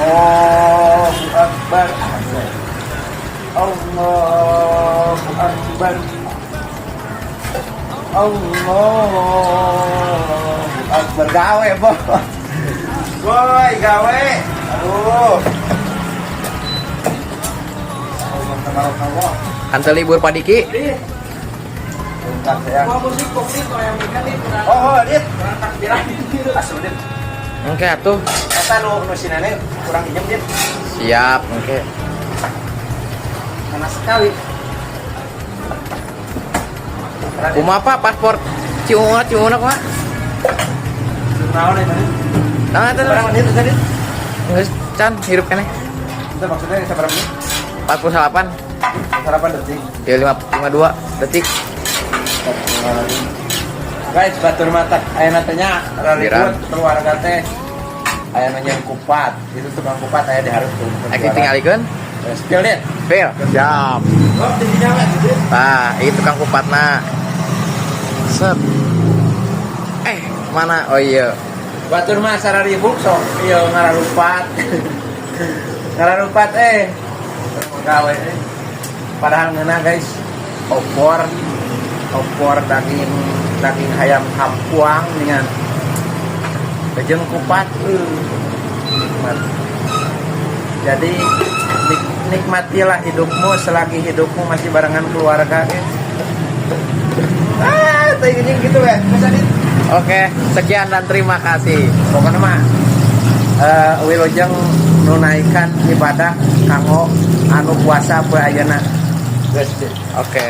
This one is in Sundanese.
Allahu Akbar. Asik. Allahu Akbar. Allahu Akbar. Gawe, Boy. Boy, gawe. Aduh. Allah tabarakallah. Hanteu libur, Pak Diki. Bentar ya. Gua musik kopi kalau yang ikan nih kurang Oh, dit. Kurang takbiran. Asup, dit. Oke atuh. Eta nu nu si nenek kurang ijem, dit. Siap, oke. Panas sekali. Kumaha, Pak, paspor Ciunguna Ciunguna kumaha? Naon eta? Nah, eta. Sabaraha menit tadi? Geus can hirup keneh. Itu maksudnya sabaraha menit? 48. 8 detik. Ya, 5 52 detik. Guys, batur mata ayeuna teh nya Giliran. Raribut keluarga teh. Aya nu nyieun kupat, itu tukang kupat aya di hareup tuh. Ek ditinggalikeun. Spill, dit. Spill. Siap. Oh, tingginya we, dit. Tah, itu tukang kupatna. Set. Eh, mana? Oh iya. Batur mah sararibuk sok ieu ngararupat. Ngararupat eh. Gawe eh. Padahal ngeunah, guys. Opor opor daging daging ayam kampuang dengan jeung kupat, nikmat. Jadi nikmatilah hidupmu selagi hidupmu masih barengan keluarga, guys. Ah, teh gitu ya. Mas Adit. Oke, sekian dan terima kasih. Pokoknya mah wilujeng nunaikan ibadah kanggo anu puasa poe ayeuna, geus. Oke.